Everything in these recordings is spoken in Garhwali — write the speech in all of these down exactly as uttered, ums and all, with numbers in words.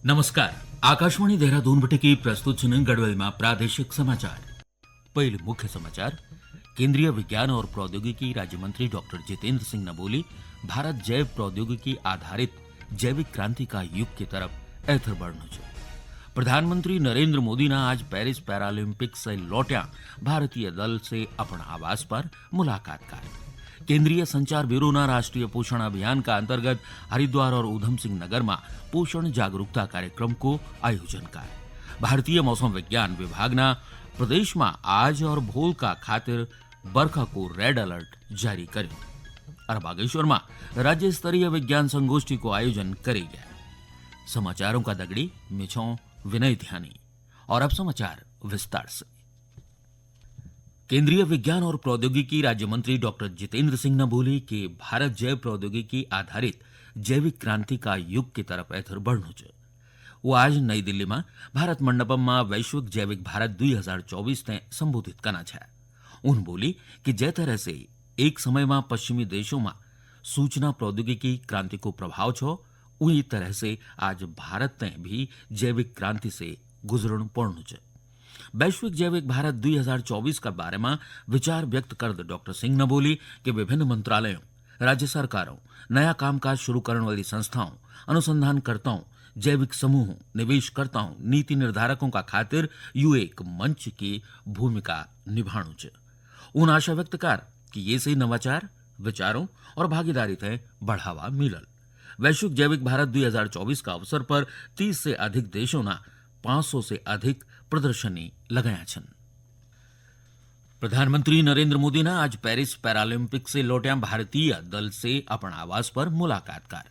नमस्कार, आकाशवाणी देहरादून बटे की प्रस्तुत छिन गढ़वाल मा प्रादेशिक समाचार। पहले मुख्य समाचार। केंद्रीय विज्ञान और प्रौद्योगिकी राज्य मंत्री डॉक्टर जितेंद्र सिंह ने बोली, भारत जैव प्रौद्योगिकी आधारित जैविक क्रांति का युग की तरफ एथर बढ़नु च। प्रधानमंत्री नरेंद्र मोदी ने आज पेरिस पैरालंपिक्स से लौटिया भारतीय दल से अपना आवास पर मुलाकात कर। केंद्रीय संचार ब्यूरो ना राष्ट्रीय पोषण अभियान का अंतर्गत हरिद्वार और ऊधम सिंह नगर में पोषण जागरूकता कार्यक्रम को आयोजन कर। भारतीय मौसम विज्ञान विभाग ना प्रदेश में आज और भोल का खातिर बरखा को रेड अलर्ट जारी करें। और बागेश्वर में राज्य स्तरीय विज्ञान संगोष्ठी को आयोजन करेगा। समाचारों का दगड़ी मिछों विनय ध्यानी। और अब समाचार विस्तार से। केंद्रीय विज्ञान और प्रौद्योगिकी राज्य मंत्री डॉक्टर जितेंद्र सिंह ने बोली कि भारत जैव प्रौद्योगिकी आधारित जैविक क्रांति का युग की तरफ एथर बढ़नु च। वो आज नई दिल्ली में भारत मंडपम में वैश्विक जैविक भारत दो हज़ार चौबीस ते संबोधित करना चाहे। उन बोली कि जै तरह से एक समय में पश्चिमी देशों में सूचना प्रौद्योगिकी क्रांति को प्रभाव छो, उही तरह से आज भारत ते भी जैविक क्रांति से गुजरण पड़नु च। वैश्विक जैविक भारत दो हज़ार चौबीस का बारे में विचार व्यक्त करद डॉक्टर सिंह ने बोली कि विभिन्न मंत्रालयों, राज्य सरकारों, नया कामकाज शुरू करण वाली संस्थाओं, अनुसंधानकर्ताओं, जैविक समूहों, निवेशकर्ताओं, नीति निर्धारकों का खातिर यू एक मंच की भूमिका निभाणु च। उन आशा व्यक्त कर कि ये से नवाचार, विचारों और भागीदारी ते बढ़ावा मिलल। वैश्विक जैविक भारत दो हज़ार चौबीस का अवसर पर तीस से अधिक देशों ना पाँच सौ से अधिक प्रदर्शनी लगाया छन। प्रधानमंत्री नरेंद्र मोदी ने आज पेरिस पैरालंपिक से लौटिया भारतीय दल से अपना आवास पर मुलाकात कर।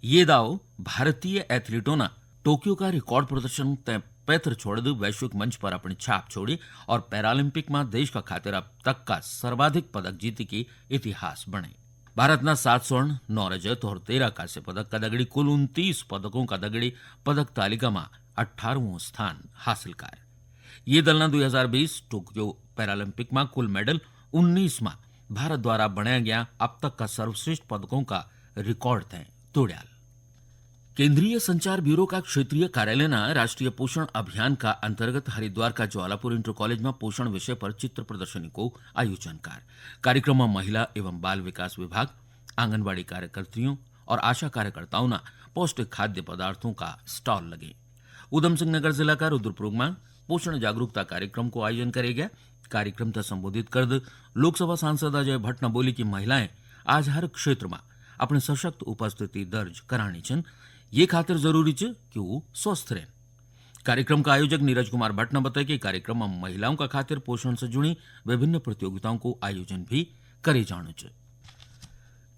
ये दाव भारतीय एथलीटों ना टोक्यो का रिकॉर्ड प्रदर्शन ते पैथर छोड़द वैश्विक मंच पर अपनी छाप छोड़ी और पैरालंपिक में देश का खातिर अब तक का सर्वाधिक पदक जीत की इतिहास बने। भारत ना सात स्वर्ण, नौ रजत और तेरह कांस्य पदक का दगड़ी कुल उनतीस पदकों का दगड़ी पदक तालिका में अठारहवाँ स्थान हासिल कर। ये दल ना दो हज़ार बीस टोक्यो पैरालंपिक में कुल मेडल उन्नीस में भारत द्वारा बनाया गया अब तक का सर्वश्रेष्ठ पदकों का रिकॉर्ड तय तोड़्याल। केंद्रीय संचार ब्यूरो का क्षेत्रीय कार्यालय ना राष्ट्रीय पोषण अभियान का अंतर्गत हरिद्वार का ज्वालापुर इंटर कॉलेज में पोषण विषय पर चित्र प्रदर्शनी को आयोजन कर। कार्यक्रम में महिला एवं बाल विकास विभाग, आंगनबाड़ी कार्यकर्तियों और आशा कार्यकर्ताओं ना पौष्टिक खाद्य पदार्थों का स्टॉल लगे। उधम सिंह नगर जिला का रुद्रपुर में पोषण जागरूकता कार्यक्रम को आयोजन करे गया। कार्यक्रम तक संबोधित करद लोकसभा सांसद अजय भट्ट ने बोली कि महिलाएं आज हर क्षेत्र में अपने सशक्त उपस्थिति दर्ज करानी छन, ये खातिर जरूरी च कि वो स्वस्थ रहें। कार्यक्रम का आयोजक नीरज कुमार भट्ट ने बताया कि कार्यक्रम में महिलाओं का खातिर पोषण से जुड़ी विभिन्न प्रतियोगिताओं को आयोजन भी करे जाणु च।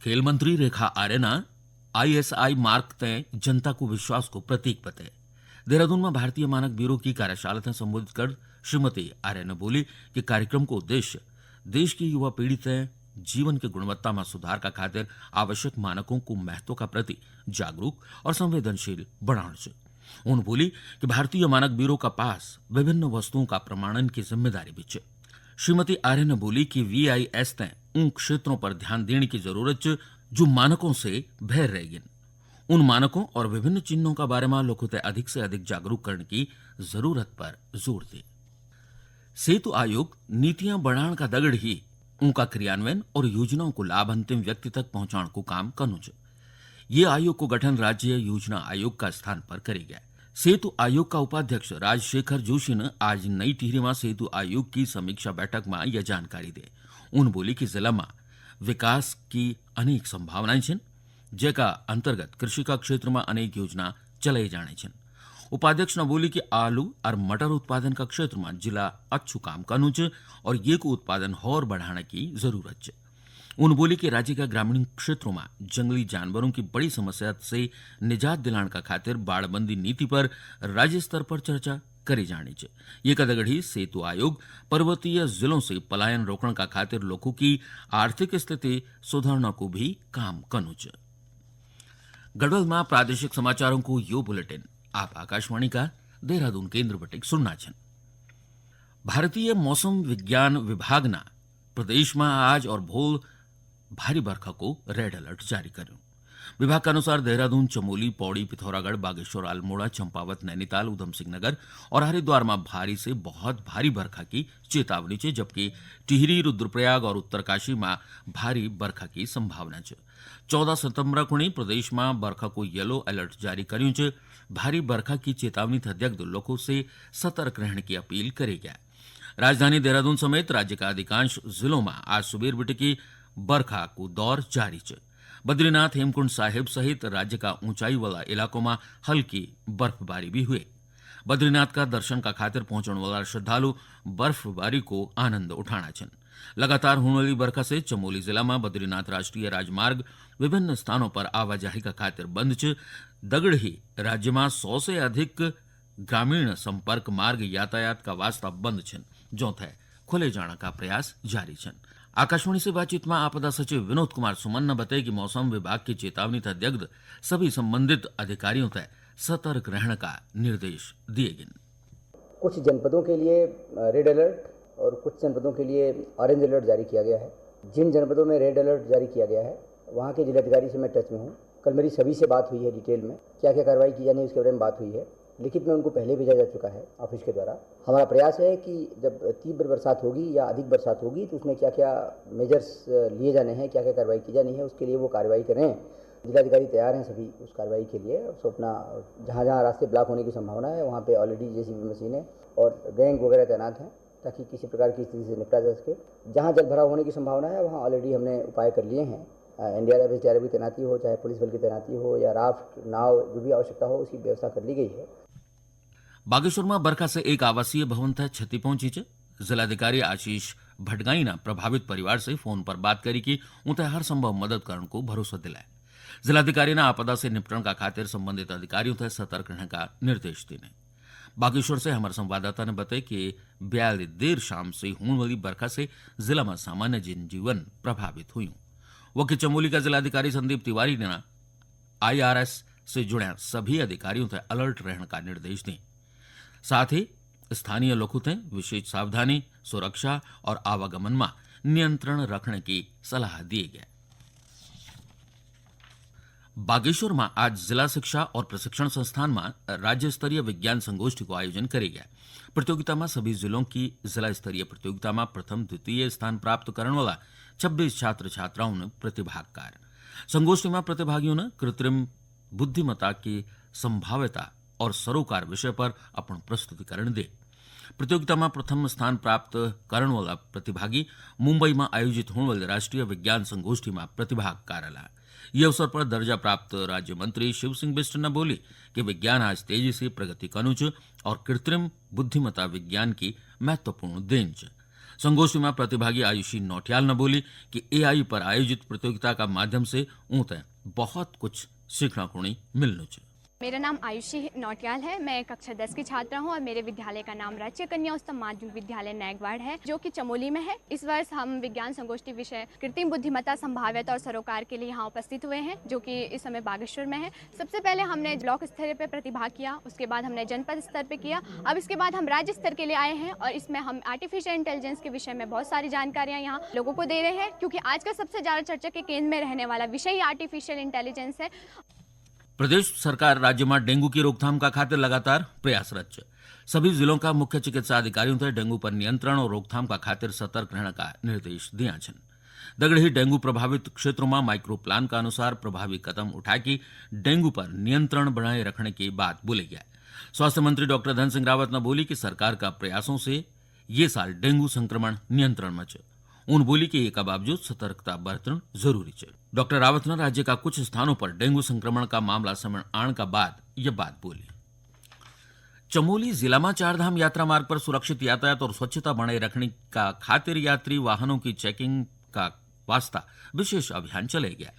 खेल मंत्री रेखा आर्य ने आईएसआई मार्क तय जनता को विश्वास को प्रतीक बताए। देहरादून में भारतीय मानक ब्यूरो की कार्यशाला तय संबोधित कर श्रीमती आर्य ने बोली कि कार्यक्रम को उद्देश्य देश की युवा पीढ़ी तय जीवन की गुणवत्ता में सुधार का खातिर आवश्यक मानकों को महत्व का प्रति जागरूक और संवेदनशील बनाना चाहिए। उन्होंने बोली कि भारतीय मानक ब्यूरो का पास विभिन्न वस्तुओं का प्रमाणन की जिम्मेदारी भी च। श्रीमती आर्य ने बोली कि वीआईएस तय उन क्षेत्रों पर ध्यान देने की जरूरत च जो मानकों से भैर रह गिन। उन मानकों और विभिन्न चिन्हों का बारे में लोगों तय अधिक से अधिक जागरूक करने की जरूरत पर जोर दे। सेतु आयोग नीतियां बनाण का दगड़ ही उनका क्रियान्वयन और योजनाओं को लाभ अंतिम व्यक्ति तक पहुंचाण को काम करनु च। ये आयोग को गठन राज्य योजना आयोग का स्थान पर करे गया। सेतु आयोग का उपाध्यक्ष राजशेखर जोशी ने आज नई टिहरी में सेतु आयोग की समीक्षा बैठक में यह जानकारी दे। उन बोली कि जिला में विकास की अनेक संभावनाएं छिन, जेका अंतर्गत कृषि का क्षेत्र में अनेक योजना चलाई जाणी छिन। उपाध्यक्ष ने बोली कि आलू और मटर उत्पादन का क्षेत्र में जिला अच्छु काम करनु च और ये को उत्पादन और बढ़ाने की जरूरत च। उन बोली कि राज्य का ग्रामीण क्षेत्रों में जंगली जानवरों की बड़ी समस्या से निजात दिलाने का खातिर बाड़बंदी नीति पर राज्य स्तर पर चर्चा करी जाणी च। ये कदगढ़ी सेतु आयोग पर्वतीय जिलों से पलायन रोकण का खातिर लोगों की आर्थिक स्थिति सुधारना को भी काम कनु च। गढ़वाल में प्रादेशिक समाचारों को यो बुलेटिन आप आकाशवाणी का देहरादून केंद्र बटे सुनना छन। भारतीय मौसम विज्ञान विभाग ना प्रदेश में आज और भोल भारी बरखा को रेड अलर्ट जारी करूं। विभाग के अनुसार देहरादून, चमोली, पौड़ी, पिथौरागढ़, बागेश्वर, अल्मोड़ा, चंपावत, नैनीताल, उधम सिंह नगर और हरिद्वार में भारी से बहुत भारी बरखा की चेतावनी च, जबकि टिहरी, रुद्रप्रयाग और उत्तरकाशी में भारी बरखा की संभावना च। चौदह सितंबर खुणी प्रदेश में बरखा को yellow alert जारी कर्युं च। भारी बरखा की चेतावनी थे द्यग्द लोगों से सतर्क रहने की अपील करी गया। राजधानी देहरादून समेत राज्य का अधिकांश जिलों में आज सुबेर बिटे की बरखा को दौर जारी च। बद्रीनाथ, हेमकुंड साहिब सहित राज्य का ऊंचाई वाला इलाकों में हल्की बर्फबारी भी हुई। बद्रीनाथ का दर्शन का खातिर पहुंचने वाला श्रद्धालु बर्फबारी को आनंद उठाना छन। लगातार होने वाली बरखा से चमोली जिला में बद्रीनाथ राष्ट्रीय राजमार्ग विभिन्न स्थानों पर आवाजाही का खातिर बंद च। दगड़ ही राज्य में सौ से अधिक ग्रामीण संपर्क मार्ग यातायात का वास्ता बंद छन, जों थे खोले जाने का प्रयास जारी छन। आकाशवाणी से बातचीत में आपदा सचिव विनोद कुमार सुमन ने बताया कि मौसम विभाग की चेतावनी थे द्यग्द सभी संबंधित अधिकारियों थे सतर्क रहने का निर्देश दिए गए। कुछ जनपदों के लिए, अ, रेड अलर्ट और कुछ जनपदों के लिए ऑरेंज अलर्ट जारी किया गया है। जिन जनपदों में रेड अलर्ट जारी किया गया है, वहाँ के जिलाधिकारी से मैं टच में हूँ। कल मेरी सभी से बात हुई है डिटेल में, क्या-क्या कार्रवाई की जानी है, उसके बारे में बात हुई है। लिखित में उनको पहले भेजा जा चुका है ऑफिस के द्वारा। हमारा प्रयास है कि जब तीव्र बरसात होगी या अधिक बरसात होगी, तो उसमें क्या-क्या मेजर्स, अ, लिए जाने हैं, क्या-क्या कार्रवाई की जानी है, उसके लिए वो कार्रवाई करें। जिलाधिकारी तैयार हैं सभी उस कार्रवाई के लिए। सो अपना, जहाँ-जहाँ रास्ते ब्लॉक होने की संभावना है, वहाँ पे ऑलरेडी जेसीबी मशीनें और गैंग वगैरह तैनात हैं, ताकि किसी प्रकार की स्थिति से निपटा जा सके। जहाँ जल भराव होने की संभावना है, वहाँ ऑलरेडी हमने उपाय कर लिए हैं। अ, एनडीआरएफ, एसडीआरएफ की तैनाती हो, चाहे पुलिस बल की तैनाती हो या राफ्ट, नाव, जो भी आवश्यकता हो, उसकी व्यवस्था कर ली गई है। बागेश्वर में बरखा से एक आवासीय भवन थे क्षति पहुंची च। जिलाधिकारी आशीष भटगाई ने प्रभावित परिवार से फोन पर बात करी कि उन्हें हर संभव मदद करने को भरोसा दिलाए। जिलाधिकारी ने आपदा से निपटने का खातिर संबंधित अधिकारियों से सतर्क रहने का निर्देश देने। बागेश्वर से हमारे संवाददाता ने बताया कि ब्याल देर शाम से होने वाली बरखा से जिला में सामान्य जनजीवन प्रभावित हुई। वकी चमोली का जिलाधिकारी संदीप तिवारी ने आईआरएस से जुड़े सभी अधिकारियों से अलर्ट रहने का निर्देश दें। साथ ही स्थानीय लोगों से विशेष सावधानी, सुरक्षा और आवागमन में नियंत्रण रखने की सलाह दी गई। बागेश्वर में आज जिला शिक्षा और प्रशिक्षण संस्थान में राज्य स्तरीय विज्ञान संगोष्ठी को आयोजन करे गया। प्रतियोगिता में सभी जिलों की जिला स्तरीय प्रतियोगिता में प्रथम, द्वितीय स्थान प्राप्त करने वाला छब्बीस छात्र छात्राओं ने प्रतिभाग कर। संगोष्ठी में प्रतिभागियों ने कृत्रिम बुद्धिमत्ता की संभाव्यता और सरोकार विषय पर अपन प्रस्तुतिकरण दे। प्रतियोगिता में प्रथम स्थान प्राप्त करण वाला प्रतिभागी मुंबई में आयोजित होने वाले राष्ट्रीय विज्ञान संगोष्ठी में प्रतिभाग करला। ये अवसर पर दर्जा प्राप्त राज्य मंत्री शिव सिंह बिष्ट ने बोली कि विज्ञान आज तेजी से प्रगति कनु च और कृत्रिम बुद्धिमत्ता विज्ञान की महत्वपूर्ण देन च। संगोष्ठी में प्रतिभागी आयुषी नौटियाल ने बोली कि एआई पर आयोजित प्रतियोगिता का माध्यम से ऊते बहुत कुछ सीखना को मिलनु च। मेरा नाम आयुषी नौटियाल है। मैं कक्षा दस की छात्रा हूँ और मेरे विद्यालय का नाम राज्य कन्या उच्चतम माध्यमिक विद्यालय नैगवाड़ है, जो कि चमोली में है। इस वर्ष हम विज्ञान संगोष्ठी विषय कृत्रिम बुद्धिमत्ता, संभाव्यता और सरोकार के लिए यहाँ उपस्थित हुए हैं, जो कि इस समय बागेश्वर में है। सबसे पहले हमने ब्लॉक स्तर पे प्रतिभाग किया, उसके बाद हमने जनपद स्तर पे किया, अब इसके बाद हम राज्य स्तर के लिए आए हैं और इसमें हम आर्टिफिशियल इंटेलिजेंस के विषय में बहुत सारी जानकारियाँ यहाँ लोगों को दे रहे हैं, क्योंकि आजकल सबसे ज़्यादा चर्चा के केंद्र में रहने वाला विषय ही आर्टिफिशियल इंटेलिजेंस है। प्रदेश सरकार राज्य में डेंगू की रोकथाम का खातिर लगातार प्रयासरत च। सभी जिलों का मुख्य चिकित्सा अधिकारियों से डेंगू पर नियंत्रण और रोकथाम का खातिर सतर्क रहने का निर्देश दिया छन। दगड़ही डेंगू प्रभावित क्षेत्रों में माइक्रो प्लान का अनुसार प्रभावी कदम उठा के डेंगू पर नियंत्रण बनाए रखने की बात बोली गया। स्वास्थ्य मंत्री डॉक्टर धन सिंह रावत ने बोली कि सरकार का प्रयासों से ये साल डेंगू संक्रमण नियंत्रण में च। उन बोली कि एका बावजूद सतर्कता बरतण जरूरी च। डॉक्टर रावत ने राज्य का कुछ स्थानों पर डेंगू संक्रमण का मामला सामने आने का बाद ये बात बोली। चमोली जिला में चार धाम यात्रा मार्ग पर सुरक्षित यातायात और स्वच्छता बनाए रखने का खातिर यात्री वाहनों की चेकिंग का वास्ता विशेष अभियान चले गया।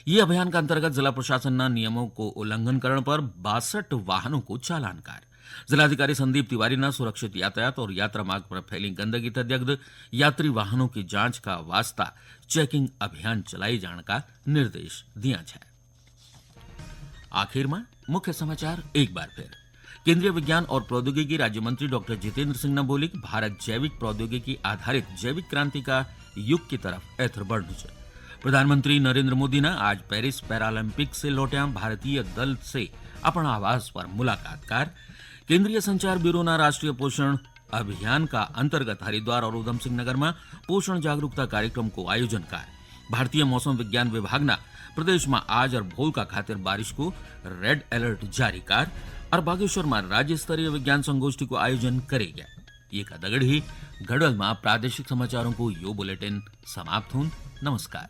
ये अभियान का अंतर्गत जिला प्रशासन ने नियमों को उल्लंघन करण पर बासठ वाहनों को चालान कर। जिलाधिकारी संदीप तिवारी ने सुरक्षित यातायात और यात्रा मार्ग पर फैली गंदगी ते द्यग्द यात्री वाहनों की जांच का वास्ता चेकिंग अभियान चलाई जाने का निर्देश दिया है। आखिर में मुख्य समाचार एक बार फिर। केंद्रीय विज्ञान और प्रौद्योगिकी राज्य मंत्री डॉक्टर जितेंद्र सिंह ने बोली कि भारत जैविक प्रौद्योगिकी आधारित जैविक क्रांति का युग की तरफ एथर बढ़नु च। प्रधानमंत्री नरेंद्र मोदी ना आज पेरिस पैरालंपिक्स से लौट्यां भारतीय दल से अपण आवास पर मुलाकात कार। केंद्रीय संचार ब्यूरो ना राष्ट्रीय पोषण अभियान का अंतर्गत हरिद्वार और उधम सिंह नगर में पोषण जागरूकता कार्यक्रम को आयोजन कार। भारतीय मौसम विज्ञान विभाग ना प्रदेश में आज और भोल का खातिर बारिश को रेड अलर्ट जारी कार और बागेश्वर में राज्य स्तरीय विज्ञान संगोष्ठी को आयोजन करेगा। ये का दगड़ ही गढ़वाल में प्रादेशिक समाचारों को यो बुलेटिन समाप्त हुन। नमस्कार।